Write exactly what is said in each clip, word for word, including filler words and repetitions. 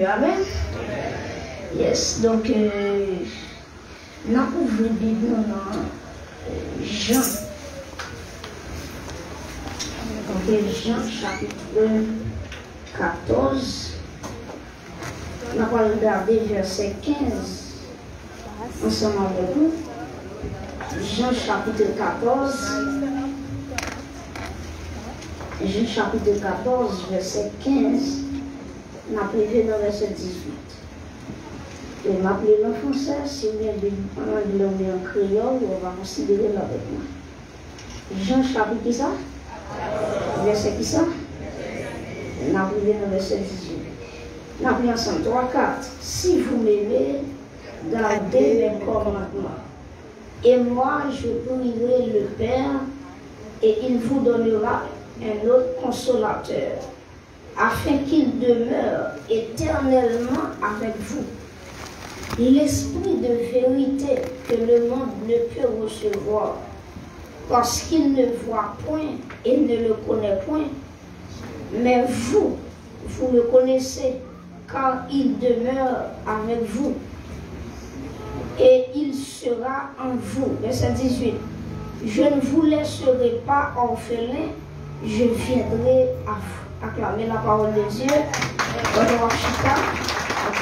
Amen. Yes, donk, euh, n ap ouvri Bib nou nan, euh, Jan. Ok, Jan chapit katòz. N ap al gade vèsè kenz ansanm avèk nou. Jan chapit katòz. Jan chapit katòz, vèsè kenz. N ap rive nan vèsè dizuit. E m ap li l an fransè, si w gen Bib an anglè oubyen an kreyòl, ou va konsidere l avèk mwen. Jan chapit kisa? Vèsè kisa? N ap rive nan vèsè dizuit. N ap li ansanm. Twa, kat. Si vous m'aimez, gardez mes commandements. Et moi, je prierai le Père, et il vous donnera un autre consolateur, afin qu'il demeure éternellement avec vous. L'Esprit de vérité que le monde ne peut recevoir, parce qu'il ne voit point et ne le connaît point. Mais vous, vous le connaissez, car il demeure avec vous et il sera en vous. Vèsè dizuit. Je ne vous laisserai pas orphelins, je viendrai à vous. Acclamez la parole de Dieu. Bonne chita. Ok.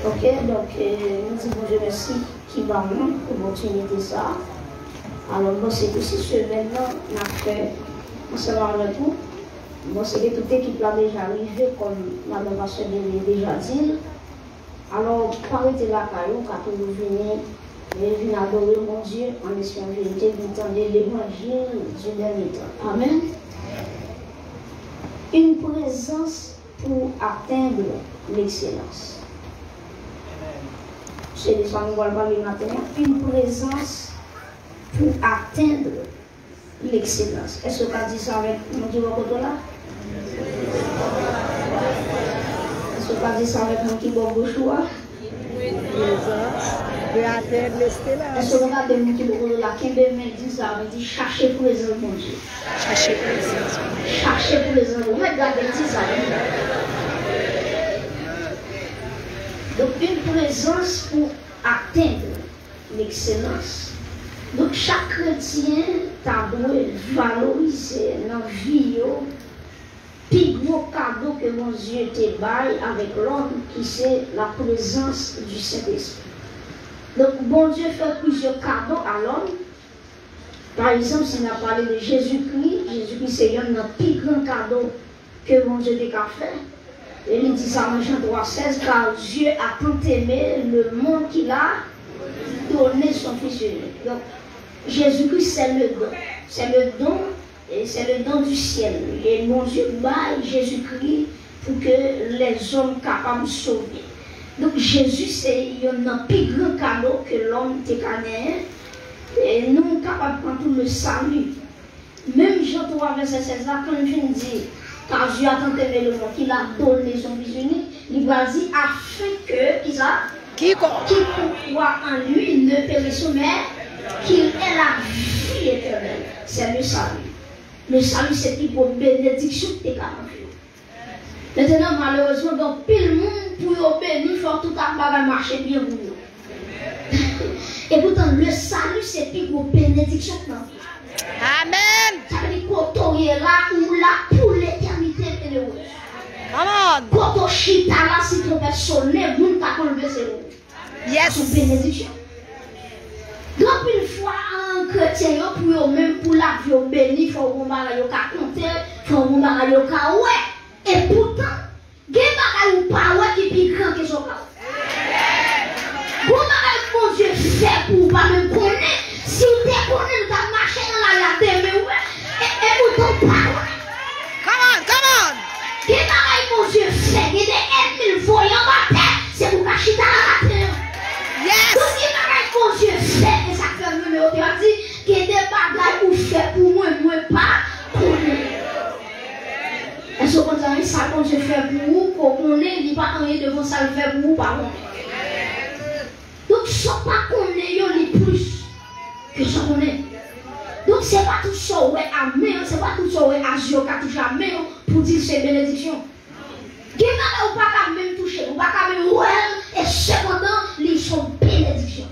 Ok, donk, euh, nou di Bondye mèsi ki ba mwen opòtinite sa a. Alò, m panse ke se semèn nan n ap fè ansanm avèk ou. M panse ke tout ekip la deja rive, kòm madan pastè Denis deja di l. Alò, pa rete lakay ou, ka toujou vini, e vin adore Bondye an espri an verite, vin tande levanjil di dènye tan. Amèn. Une présence pour atteindre l'excellence. Se de sa nou pral pale maten an. Une présence pour atteindre l'excellence. Èske w ka di sa avèk moun ki bò kote w la? Èske w ka di sa avèk moun ki bò goch ou a? Prezans de atè de Stela. Èske w ka gade moun ki bò kote w la, kenbe men, di sa avè, di, chache prezans Bondye. Chache prezans Bondye. Chache prezans Bondye. Ou mèt gade l, di sa, wi. Donk, une présence pour atteindre l'excellence. Donk, chak kretyen ta dwe valorize nan vi yo pi gwo kado ke Bondye te bay avèk lòm, ki se la prezans di Sentespri. Donk, Bondye fè plizyè kado a lòm. Pa egzanp, si n ap pale de Jezikri, Jezikri se yonn nan pi gran kado ke Bondye te ka fè. E li di sa nan Jan twa sèz, car Dieu a tant aimé le monde qu'il a donné son Fils unique. Donk, Jezikri, c'est le don. C'est le don, et c'est le don du ciel. E Bondye bay Jezikri pou ke lèzòm kapab sove. Donk, Jezi se yonn nan pi gran kado ke lòm te ka genyen. E nou kapab pran tou le salut. Menm Jan twa vèsè sèz la, kan l fin di, car Dieu a tant aimé le monde qu'il a donné son Fils unique, li pral di, afin que, kisa? Quiconque. Quiconque croit en lui ne périsse, mais qu'il ait la vie éternelle. C'est le salut. Le salut, se pi gwo benediksyon ki te ka nan vi w. Mentnan, malerezman, gen anpil moun, pou yo beni, fòk tout ap bagay mache byen pou yo. Epoutan, le salut se pi gwo benediksyon k nan vi. Amèn. Sa vle di, kote w ye la, ou la pou letènite, bienheureux. Come on. Kote w chita la, si twonpèt sonnen, moun ka konn leve se ou. Yes. Se yon benediksyon. Gen anpil fwa, an, kretyen yo, pou yo menm, pou lavi yo beni, fò gon bagay yo ka konte, fò gon bagay yo ka wè. Epoutan, gen bagay ou pa wè ki pi gran ke sa w pa wè. Gon bagay Bondye fè pou ou pa menm konnen. Si w te konnen, nou t ap mache nan lari a demen, wi. E, epoutan, ou pa konnen. Come on, come on. Gen bagay Bondye fè, gen de ènmi l voye anba tè, se pou w ka chita la maten an. Yes. Donk, gen bagay Bondye fè, e sa k fè m renmen yo te ap di, gen de bagay ou fè pou mwen, mwen pa konnen. Èske w konn sa, wi? Sa Bondye fè pou ou, ke w konnen, li pa anyen devan sa l fè pou ou, pa konnen. Donk, sa w pa konnen yo, li plis ke sa w konnen. Donk, Se pa tout sa w wè a men an, se pa tout sa w wè a zye w ka touche a men an pou di l se benediksyon. Gen bagay ou pa ka menm touche l, ou pa ka menm wè l, e sepandan, li se yon benediksyon.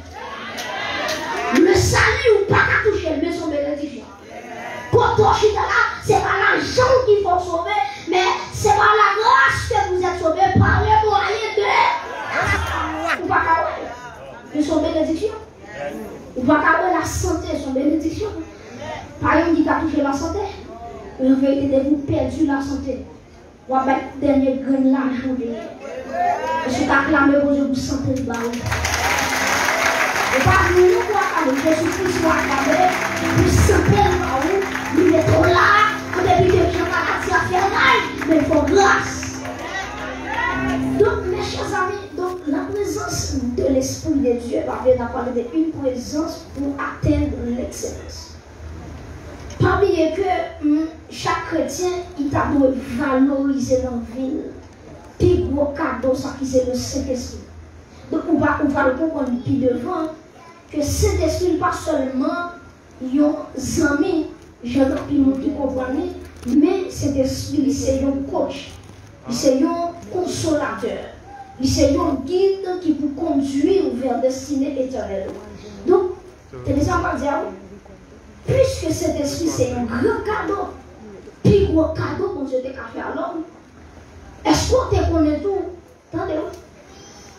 Le salut, ou pa ka touche l, men se yon benediksyon. Kote w chita la, se pa lajan w ki fè w sove, men c'est par la grâce que vous êtes sauvés par le moyen de. Ou pa ka wè l, men se yon benediksyon. Ou pa ka wè lasante, se yon benediksyon. Pa youn ki ka touche lasante. Men an verite, depi w pèdi lasante, w ap bay dènye grenn lajan w genyen. Èske w ka aklame Bondye pou sante l ba ou? E pa nou non pou aklame, Jezi Kris pou aklame pou sante l ba ou. Li mete w la, kote Pita Jan maladi a fè mal, men l fè w gras. Donc, mes chers amis, donc, la présence de l'Esprit de Dieu, pa vle n ap pale de une présence pour atteindre l'excellence. Pa bliye ke, hmm, chak kretyen, li ta dwe valorize nan vi l pi gwo kado sa ki se le Sentespri. Donk, ou va, ou va konprann pi devan ke Sentespri pa sèlman yon zanmi, jan anpil moun ki konprann li, men Sentespri li se yon coach, li se yon konsolatè, li se yon gid ki pou kondui w vè destine etènèl ou. Donk, tande sa m pral di a ou, piske Sentespri se yon gran kado, pi gwo kado Bondye te ka fè a lòm, èske w te konnen tou, tande w,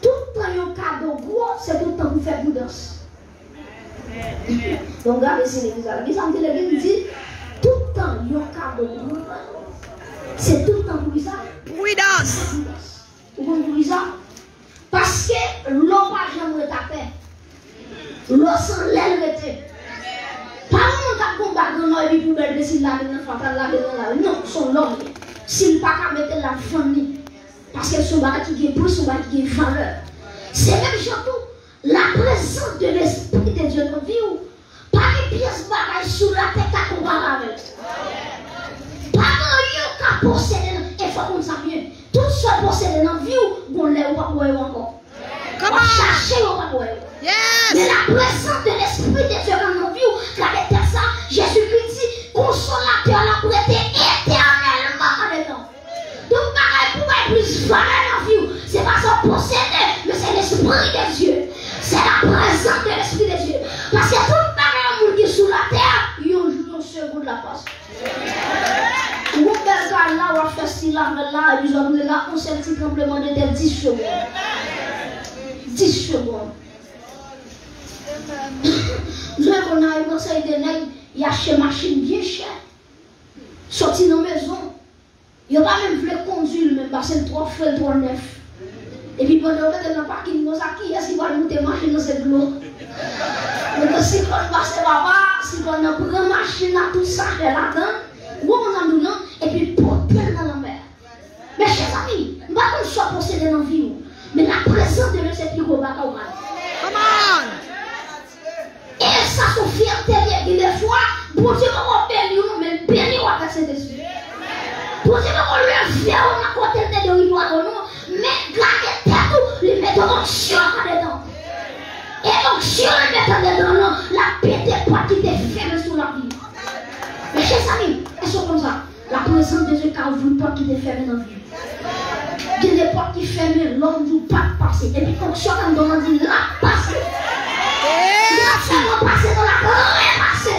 tout tan yon kado gwo, se tout tan pou fè pridans. Donk, gade si legliz la, kisa m di legliz, m di, tout tan yon kado gwo, se tout tan pou kisa? Pridans. Ou konn poukisa? Paske lò pa janm ret atè. Lò se anlè l rete. Pa gen moun k ap gon bag nan lò epi poubèl vle si l lage nan fatra, l lage nan lari. Non, se yon lò li ye. Si l pa ka mete l, l ap vann li. Paske l se yon bagay ki gen pri, se yon bagay ki gen valè. Se menm jan tou, la prezans de Lespri de Dye nan vi w, pa gen pyès bagay sou latè k ka konpare avè l. Pa gen anyen w ka posede nan, e fò w konn sa byen. Tout sa w posede nan vi w, gon lè ou p ap wè yo ankò. W ap chache yo, ou p ap wè yo. Men la prezans de Lespri de Dye k nan vi w, gade tèks sa, Jezikri di, Konsolatè la ap rete etènèlman andedan w. Tout bagay pou bay plis valè nan vi w, se pa sa w posede, men se Lespri de Dye. Se la prezans de Lespri de Dye. Paske tout bagay yon moun ki sou latè, yon jou, yon segonn, l ap pase. Ou gon bèl kay la, w ap fè stil avè l la, epi w ap rele la, yon sèl ti tranblemanntè, dis segonn. Dis segonn. M sonje konn nan yon seri de nèg, y achte machin byen chè. Sòti nan mezon. Yo pa menm vle kondui l menm, paske l twò fre, l twò nèf. Epi pandan yo mete l nan pakin konsa, kiyès ki pral moute machin nan? Se dlo. Mete siklòn pase papa, siklòn nan pran machin nan, tout sachè ladan l, ou konprann sa m di w lan, epi pote l nan lanmè. Men chèzanmi, m pa konn sa w posede nan vi w, men la prezans de Dye se pi gwo bagay ou ka gen. Come on! E sa se yon fyète li ye. Gen de fwa, Bondye poko beni w non, men l beni w avèk Sentespri. Bondye poko leve w nan kote l te dwe rive w non, men gade tèt ou, li mete yon onksyon andedan w. E onksyon li mete andedan w lan, l ap pete pòt ki te fèmen sou lavi w. Men chèzanmi, èske w konn sa? La prezans de Dye ka ouvri pòt ki te fèmen nan vi w. Gen de pòt ki fèmen, lòm di w p ap pase. Epi onksyon k anndan w lan di l ap pase. L ap sèlman pase non, l ap repase.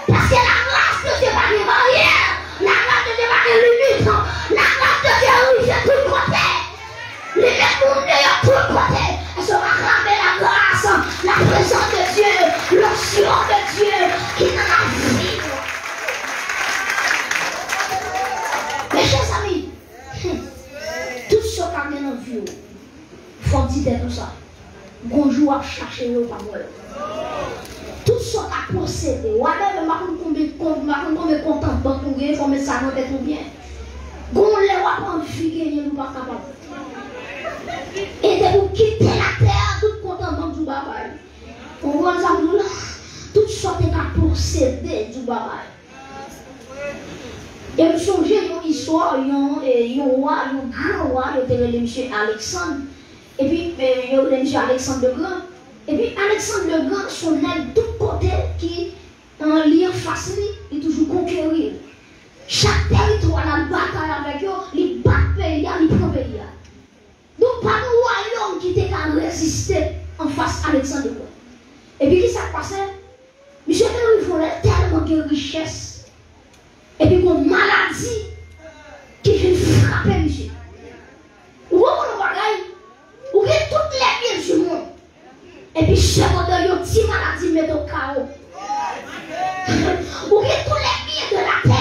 Paske la gras de Dye pa gen baryè. La gras de Dye pa gen limit. La gras de Dye rive tout kote. Li met moun deyò tout kote. Èske w aklame la gras, la prezans de Dye, l'onction de Dieu ki nan lavi w? Men chèzanmi, hmm, tout sa w ka gen nan vi w, fò w di tèt ou sa. Gon jou w ap chache yo, w p ap wè yo. Tout sa w ka posede, whatever, m pa konn konbyen kont, m pa konn konbyen kont an bank ou gen, fò w met sa nan tèt ou byen. Gon lè w ap anvi genyen l, ou p ap kapab. E depi w kite latè a, tout kont an bank di w babay. Ou konprann sa m di w la? Tout sa w te ka posede di w babay. E m sonje yon istwa, yon, e, yon wa, yon gran wa, yo te rele misye Aleksann. Epi, e, yo rele misye Aleksann Legan. Epi Aleksann Legan se yon nèg tout kote ki Nan li anfas li, li toujou konkeri l. Chak tèritwa l al batay avèk yo, li bat peyi a, li pran peyi a. Donk, pa gen wayòm ki te ka reziste anfas Aleksandr le Gran. Epi ki sa k pase? Misye te rive yon lè tèlman gen richès. Epi gon maladi ki vin frape misye. Ou konprann yon bagay? Ou gen tout lè byen di mond. Epi segondan yon ti maladi mete w kawo. Ou gen tout lè byen de la tè.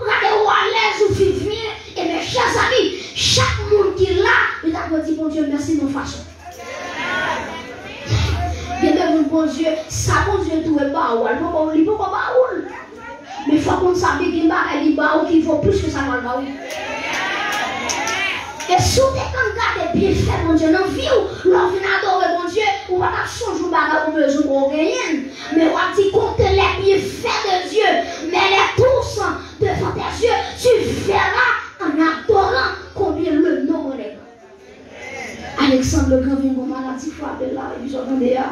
Gade ou alèz, ou viv byen. Ebyen, chè zanmi, chak moun ki la, li ta dwe di Bondye mèsi nan fason. Gen de moun Bondye, sa Bondye dwe ba ou a, li poko, li poko ba ou l. Men fò w konn sa, gen bagay li ba ou ki vo plis ke sa l pral ba ou. E si w te konn gade byenfè Bondye nan vi w, lè w vin adore Bondye, ou pa t ap sonje yon bagay ou bezwen pou w genyen l. Men w ap di, compter les bienfaits de Dieu, mets-les tous devant tes yeux, tu verras en adorant combien le nombre est grand. Aleksandr le Gran vin gon maladi frape l la, epi sa w tande a.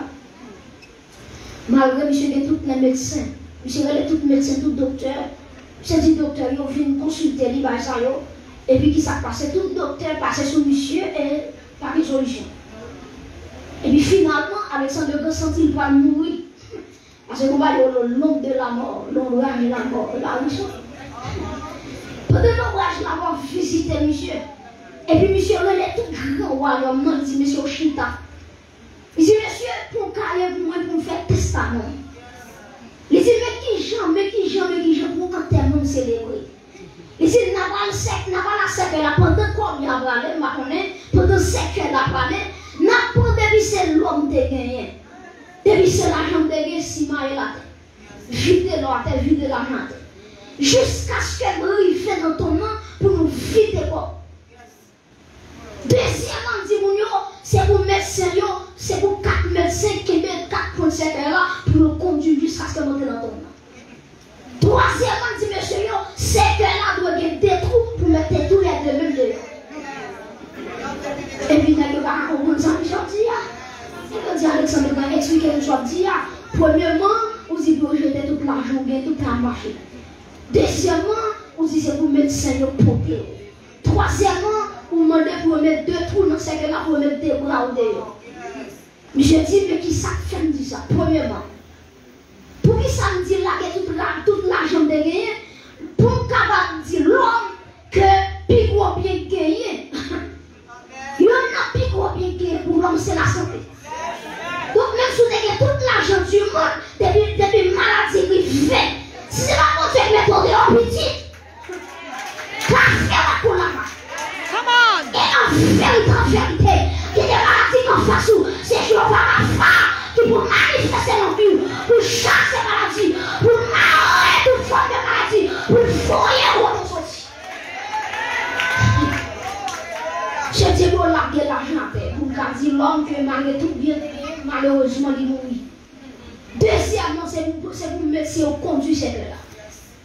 Malgre misye gen tout lè medsen, misye rele tout medsen, tout doktè. Misye di doktè yo vin konsilte li, bay sa yo. Epi ki sa k pase? Tout doktè pase sou misye e pa gen solisyon. Epi finalman, Aleksandr le Gran santi l pral mouri. Paske gon bagay yo rele l'ombre de la mort, l'ombrage de la mort, e pa wi sa. Pandan l'ombrage de la mort vizite misye, epi misye rele tout gran wayòm nan, li di, mesye, yo chita. Li di, mesye, pran kaye pou mwen pou m fè testaman. Li di, men kijan, men kijan, men kijan pou antèman m selebre. Li di, n a pral sèk-, n a pral a sèkèy la pandan kòb la prale, m pa konnen, pandan sèkèy la prale, n ap pran depi se lò m te genyen. Depi se lajan m te genyen, simaye l atè. Vide lò atè, vide lajan atè. Jiskaske m rive nan tonm nan pou nou vide kòb. Dezyèmman, m di moun yo, se pou medsen yo, se pou kat medsen kenbe kat pwen sèkèy la pou yo kondui jiskaske m antre nan tonm nan. Twazyèmman, m di mesye yo, sèkèy la dwe gen de twou pou mete toulède menm deyò. Epi nèg yo pa ka konprann sa misye ap di a. Nèg yo di Aleksandr Gran, eksplike nou sa w ap di a. Premyeman, ou di pou yo jete tout lajan w gen, tout travay mache. Dezyèmman, ou di se pou medsen yo pote w. Twazyèmman, ou mande pou yo met de twou nan sèkèy la pou yo met de bra w deyò. Misye di, men ki sa k fè m di sa? Premyeman, poukisa m di lage tout la, tout lajan m te genyen? Pou m kapab di lòm ke pi gwo byen k genyen. Youn nan pi gwo byen k genyen pou lòm se lasante. Donk, menm si w te gen tout lajan di mond, depi, depi maladi rive, si se pa Bondye k mete w deyò, pitit, kache w ak kou lama. Come on! E an verite, an verite, gen de maladi k anfas ou, se Jewova Rafa ki pou manifeste nan vi w, pou chase maladi, pou mare tout fòm de maladi, pou voye w kote w soti. Chèche pou lage lajan atè, pou l ka di lòm ke malgre tout byen te gen, malerezman li mouri. Dezyèmman, se pou, se pou medsen yo kondui sèkèy la.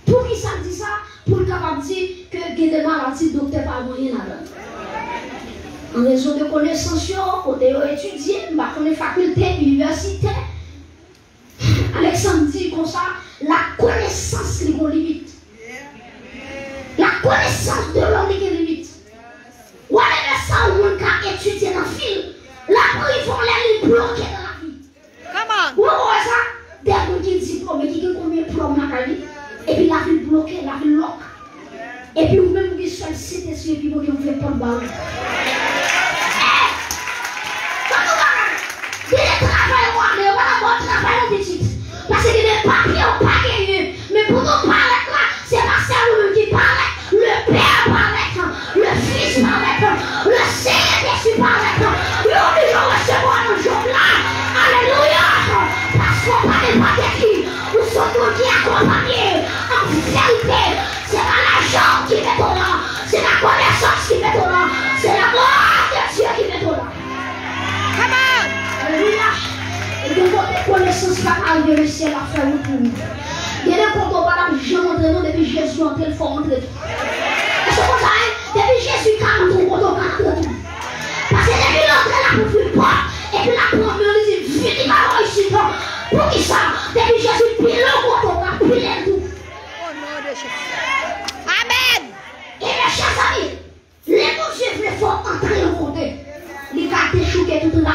Poukisa l di sa? Pou l kapab di ke gen de maladi doktè pa wè anyen ladan l. An rezon de konesans yo, kote yo etidye, m pa konnen fakilte, inivèsite. Aleksandr di konsa, la connaissance li gon limit. La connaissance de l'homme li gen limit. Whatever sa yon moun ka etidye nan vi l, l ap rive yon lè li bloke nan lavi. Come on! Ou wè sa? De moun ki diplome, ki gen konbyen diplòm lakay li, epi lavi l bloke, lavi l lòk. Epi ou menm ou gen sèl Sentespri epi Bondye ouvè pòt ba ou. Eh! Ban nou bagay. Gen de travay ou ale, ou pa nan bon travay ou pitit. Paske gen de papye ou pa genyen. Men pou nou parèt la, se pa sèl ou menm ki parèt. Le Père paraît, le Fils paraît, le Saint-Esprit paraît. Yo oblije resevwa nan jòb la. Alelouya. Paske w pa nenpòt ki. Ou se yon moun ki akonpanye an verite. Se pa lajan ki mete w la. Se pa konesans ki mete w la. Se la gloire de Dieu ki mete w la. Come on! Alelouya! E gen kote konesans pa ka rive, men syèl ap fè wout pou ou. Gen de kote ou pa t ap janm antre non, depi Jezi antre, l fè w antre tou. Èske w konn sa, en? Depi Jezi ka antre yon kote, ou ka antre tou. Paske depi l antre, l ap ouvri pòt, epi l ap pran men w, li di, vini ba mwen isit. Poukisa? Depi Jezi pile yon kote,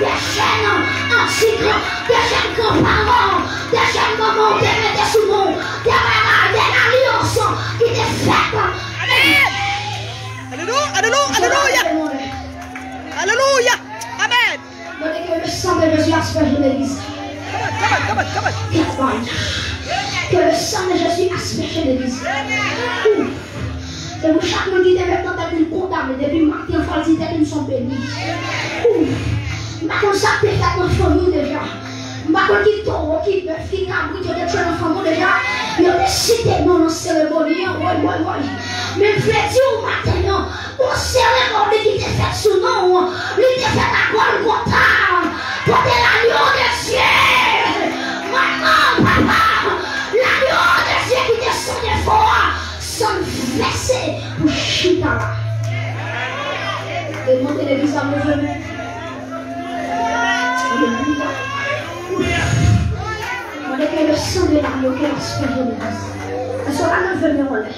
de jèn antik, de jèn granparan, de jèn manman ou te mete sou non, de bagay, de alyans ki te fèt. Amèn! Alelouya, alelouya, alelouya! Alelouya! Amèn! Mande que le sang de Jésus asperge l'église. Come on, come on, come on, come on. Que le sang de Jésus asperge l'église. Ouf. E pou chak moun ki te met nan tèt li kondane, depi maten fò l di tèt li m son beni. Ouf. M pa konn sa k te fèt nan fanmi w deja. M pa konn ki towo, ki bèf, ki kabrit yo te tchwe nan fanmi w deja. Yo te site non nan seremoni an, woy, woy, woy. Men m vle di w maten an, yon seremoni ki te fèt sou non w, li te fèt a Gòlgota, kote l'agneau de Dieu, manman, papa, l'agneau de Dieu ki te san defo a, san l vèse pou chita la. E mande legliz la leve men. Alelouya. Mande que le sang de l'agneau que asperge l'église. Èske w ka leve men w anlè?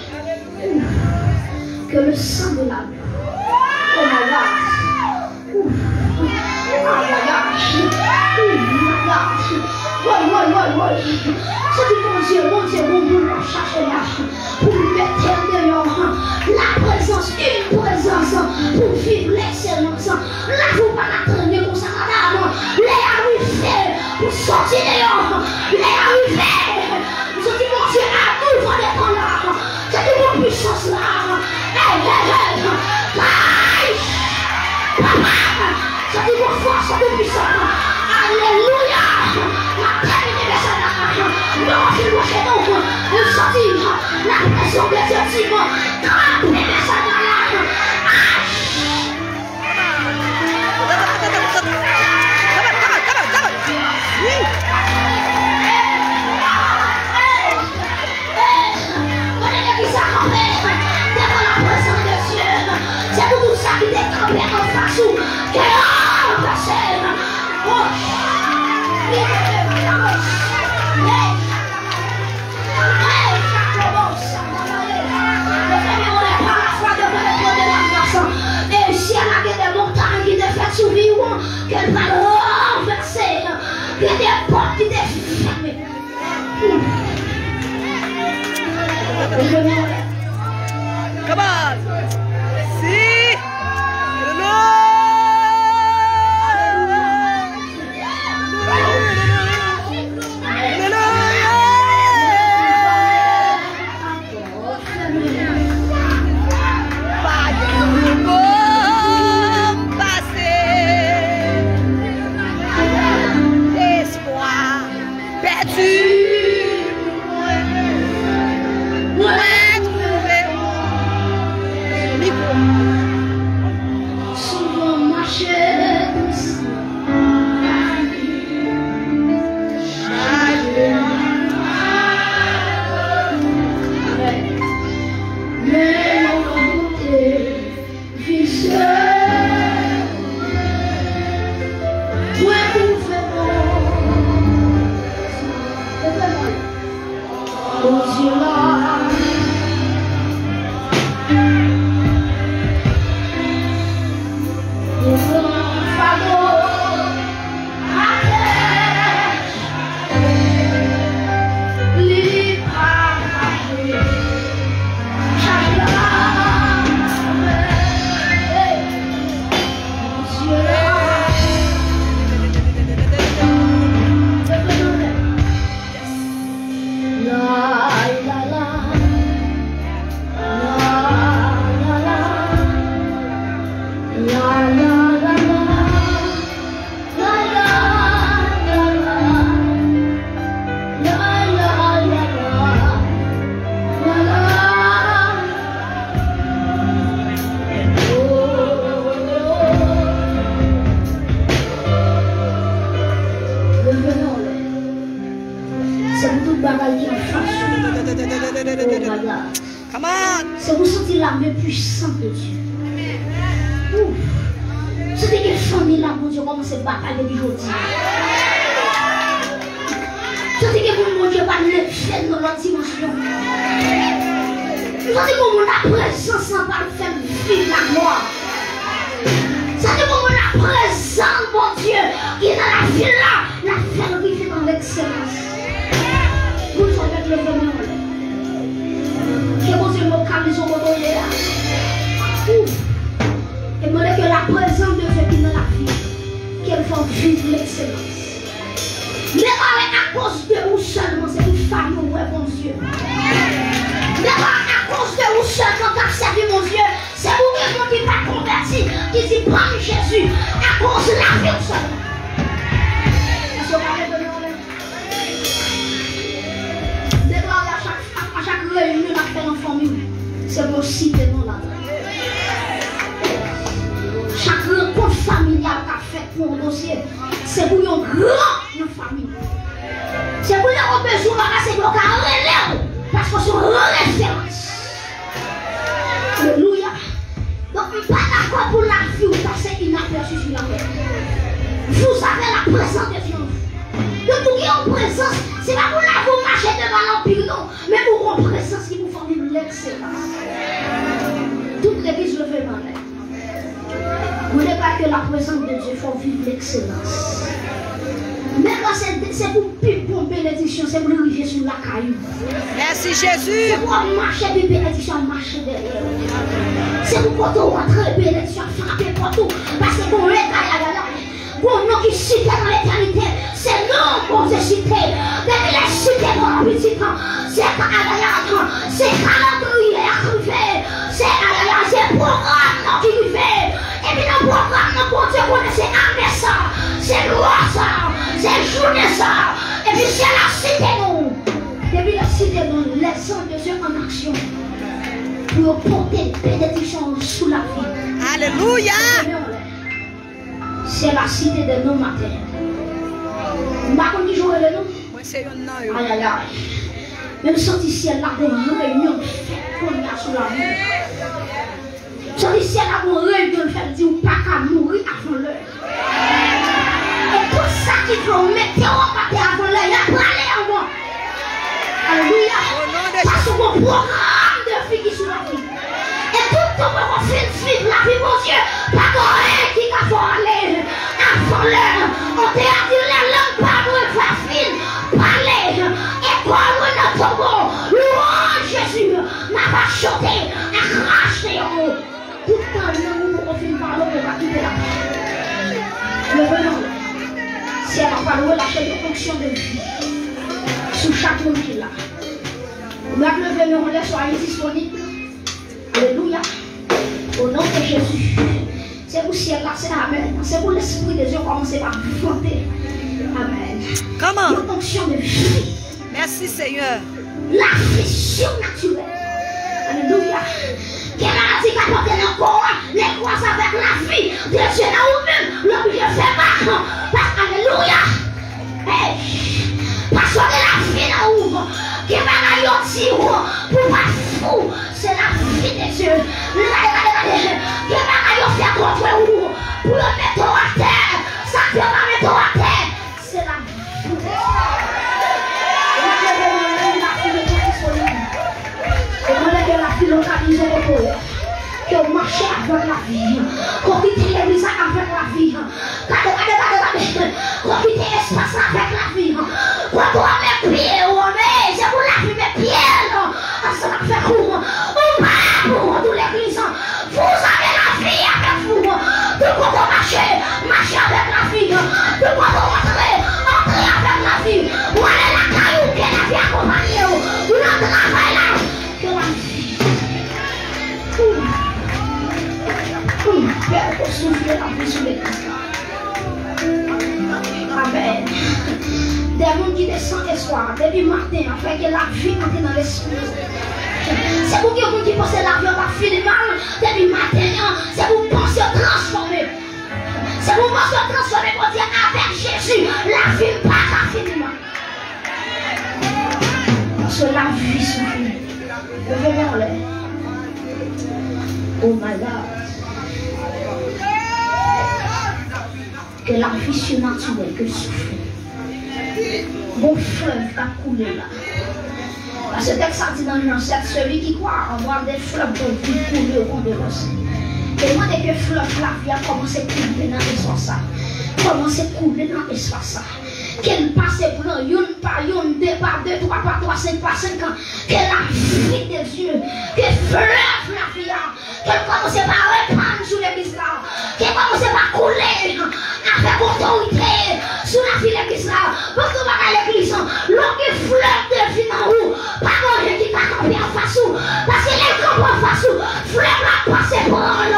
Que le sang de l'agneau. Oh my God. Ouf. Ay, ay, ay. Ouf, my God. Woy, woy, woy, woy. Santi Bondye, Bondye, Bondye, w ap chache la. Pou mete l deyò. La prezans, une prezans pou viv lekselans. Lavi w pa ka trennen konsa, madanm. Lè a rive pou soti deyò. Lè a rive. M santi Bondye a nou van detan la. Santi bon pwisans la. Hey, hey, hey. Kay! Papa! Santi bon fòs, santi bon pwisans. Alelouya! M ap tèmine mesaj la. Non, se mwen, se nou. M santi la prezans de Dye di mwen. Kanpe mesaj la. Ay! Hey, Jakob, oh, Satan, yo fèmen yon lè pa lafwa devan letrannè lavas. E syèl la gen de montay ki te fèt sou vi w, ke l pral ranvèse. Gen de pòt ki te fèmen. Come on! Si! Alelouya! Alelouya! Pa gen mo m pase. Se pou santi la men pwisant de Dye. Ouf. Santi gen fanmi la, Bondye kòmanse batay depi jodi. Santi gen moun Bondye pral leve nan lòt dimansyon. Santi gen moun laprezans lan pral fè m viv laglwa. Santi gen moun laprezans Bondye ki nan lavi l la, l ap fè l rive nan lekselans. Moun sa w mèt leve men w anlè. Ke Bondye lokalize w kote w ye a. Ouf. E mande ke laprezans de Dye ki nan lavi, ke l fè w viv lekselans. Deklare akoz de ou sèlman, se pou fanmi w wè Bondye. Deklare akoz de ou sèlman k ap sèvi Bondye, se pou gen moun ki pa konvèti, ki di, "Ban m Jezi," akoz lavi w sèlman. Èske w pa leve men w anlè? Deklare a chak, a, a chak reyinyon n ap fè nan fanmi w, se pou yo site non la. Chak rankont familyal k ap fèt pou yon dosye, se pou yon gran nan fanmi w. Se pou lè w bezwen yon bagay, se pou yo ka rele w, paske w se yon referans. Alelouya. Donk, m pa dakò pou lavi w pase inapèsi sou latè. Vous avez la présence de Dieu. Donk, pou gen yon prezans, se pa pou lavi w mache devan lanpi, non, men pou yon prezans ki pou fè w viv lekselans. Tout legliz leve men anlè. Mwen deklare ke laprezans de Dye fè w viv lekselans. Men la, se, se pou pi bon benediksyon, se pou li rive sou lakay ou. Mèsi, Jezi. Se pou w ap mache, epi benediksyon ap mache dèyè w. Se pou kote w antre, benediksyon ap frape pòt ou. Paske gon leta la, la, la, gon non ki site nan letènite, se non Bondye site. Depi lè site non an pitit, se ka, se kalandriye a k rive. Se, se pwogram nan ki rive. Epi nan pwogram nan, Bondye konnen se ane sa, se lwa sa, se jounen sa. Epi syèl la site nou. Epi l ap site nou, les anges de Dieu en action. Pou yo pote benediksyon sou lavi. Alelouya! Syèl la site de nou maten. M pa konn ki jan w rele nou. Mwen se yonn nan yo. Ayayay. Men m santi syèl la gon reyinyon fèt kounye a sou lavi. M santi syèl la gon reyinyon fè l di w pa ka mouri avan lè. E tout sa ki vle w mete w anba tè avan lè, y ap prale anvan. Alelouya. Paske gon pwogram de vi ki sou lavi. E tout tan poko fin viv lavi Bondye, pa gen anyen ki ka fè w ale avan lè. Antè a di lè lang pa mwen va fin pale, e kò mwen nan tonbo. Louanj Jezi, m ap chante ak rache yo. Tout tan lang ou poko fin pale, ou pa kite la. Leve men w. Syèl la pral relache yon onksyon de vi sou chak moun ki la. Ou mèt leve men w lè soyez disponib. Alelouya. O non de Jezi. Se pou syèl la, se amèn. Se pou Lespri de Dye kòmanse pa vante. Amèn. Kòman? Yon onksyon de vi. Mèsi, Senyè. Lavi sinatirèl. Alelouya. Gen maladi k ap antre nan kò a, lè l kwaze avèk lavi de Dye nan ou menm, l oblije fè bak. Pas, alelouya. Hey! Paske gen lavi nan ou. Gen bagay yo di w pou w pa fou. Se lavi de Dye. Gade, gade, gade. Gen bagay yo fè kontre ou pou yo mete w atè. Sa k fè yo pa mete w atè, se lavi de Dye. E mwen leve nan men lavi de Dye disponib. E mwen leve lavi lokalize w. Ke w mache avèk lavi. Ke w kite legliz la avèk lavi. Gade, gade, gade, gade. Ke w kite espas la avèk lavi. Ke w met pye w, men se pou lavi met pye l ansanm ak fè kou. Ou pa pou kont ou legliz. Vous avez la vie avec vous. Tout kote w mache, mache avèk lavi. Tout kote w antre, antre avèk lavi. Ou ale lakay ou, ke lavi akonpanye w. Ou nan travay la, ke lavi. Hum. Hum. Pè, ou soufle lavi sou legliz la. Amèn. De moun ki te san espwa depi maten an, fè ke lavi antre nan lespri yo. Se pou gen moun ki panse lavi an p ap fini mal depi maten an, se pou panse yo transfòme. Se pou panse yo transfòme, pou di, "Avèk Jezi, lavi m pa ka fini mal." Paske lavi soufle. Leve men w anlè. Oh my God. Ke lavi sinatirèl, ke l soufle. Gon flèv k ap koule la. Paske tèks sa di nan Jan sèt, celui qui croit en voir des fleuves de vie couler au fond de l'océan. E mande ke flèv lavi a kòmanse koule nan espas sa. Kòmanse koule nan espas sa. Ke l pase plan youn pa youn, de pa de, twa pa twa, senk pa senk, ke lavi de Dye, ke flèv lavi a, ke l kòmanse pa repann sou legliz la, ke l kòmanse pa koule avèk otorite sou lavi legliz la. Paske w pa ka legliz, lè w gen flèv de vi nan ou, pa gen anyen ki ka kanpe anfas ou. Paske lè l kanpe anfas ou, flèv la pase pran l,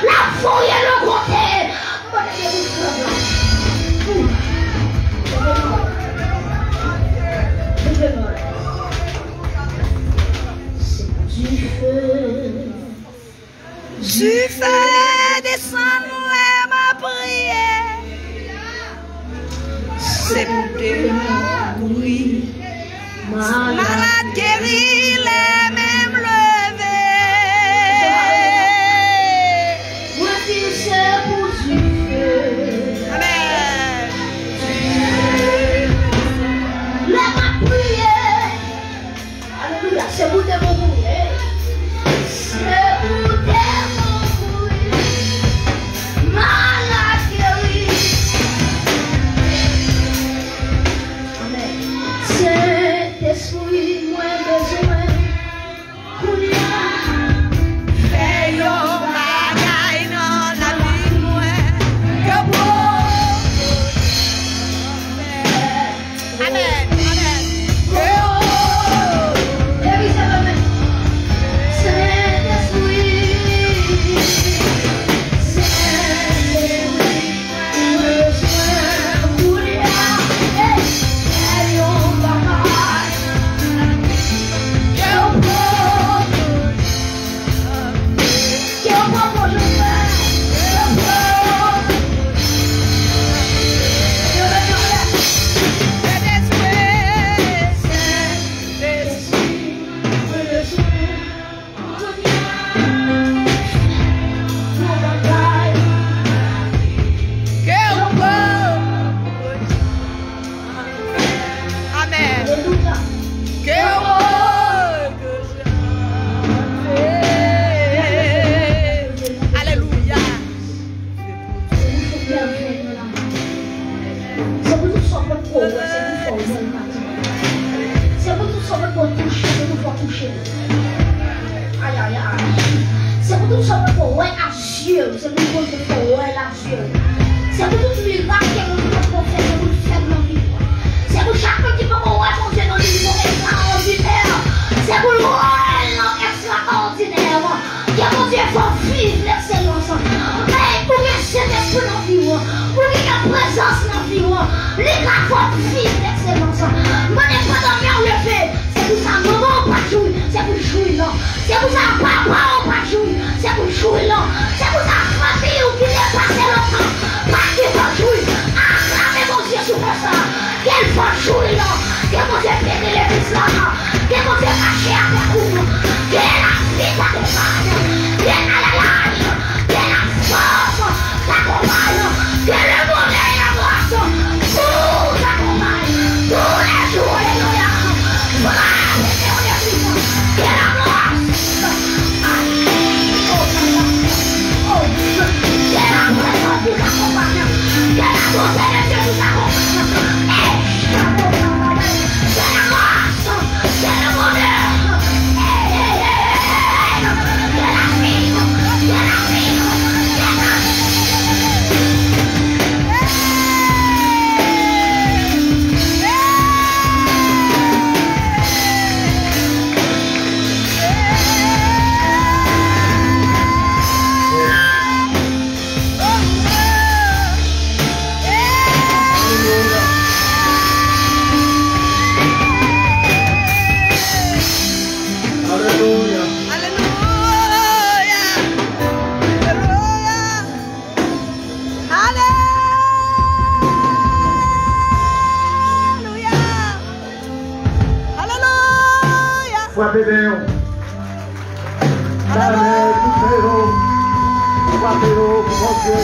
l ap voye l yon kote. Mande Dye pou flèv la. Ou. Leve men w. Leve men w. Se du feu. Du feu, desann mwen, m ap priye. Se pou demon mouri. Malad geri, lè menm leve. Mwen di se pou Dye. Amèn. Lè m ap priye. Alelouya. Se pou demon mouri. Se pou demon mouri. Malad geri. Amèn. Sentespri, mwen bezwen kounye a. Fè yon bagay nan lavi mwen. Ke w pwofete. Amèn. Amèn. Ke w. Sentespri. Sentespri. Amèn. Ke w. Alelouya. Se pou tout sa w potko wè, se pou fò w wè l maten. Se pou tout sa w potko touche, se pou fò w touche l. Ayayay. Se pou tout sa w potko wè ak zye w, se pou Bondye fè w wè l ak zye w. Se pou tout mirak ke Bondye potko fè, se pou l fè l nan vi w. Se pou chak moun ki poko wè Bondye nan vi w, pou l ekstraòdinè. Se pou l wè l nan ekstraòdinè. Ke Bondye fè w viv lekselans. Ey, ou gen Sentespri nan vi w. Ou gen prezans nan vi w. Li ka fè w viv lekselans. Mande pandan lè w leve. Se pou sa manman w pa jwi. Se pou l jwi l. Se pou sa papa w pa jwi. Se pou l jwi l. Se pou sa fanmi w ki depase lontan pa gentan jwi. Aklame Bondye sou fè sa. Ke l fè w jwi l. Ke Bondye beni legliz la. Ke Bondye mache avèk ou. Ke lavi t akonpay. Ke alalaj. Ke lafòs t akonpay. Ke le bonè e la gras pou t akonpay. Tou le jou, alelouya. Frape legliz. Ke la gras. Oh, papa. Oh, ke la prezans pou t akonpay. Ke la bonte de Dye pou t akonpay. Ey, chapo travay. Bondye.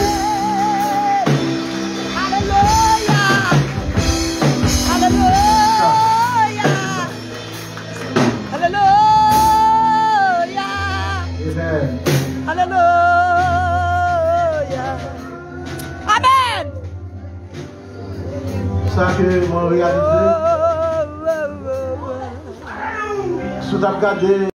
Alelouya! Alelouya! Alelouya! Amen. Alelouya! Amen! Sa ke mwen reyalize, si w t ap gade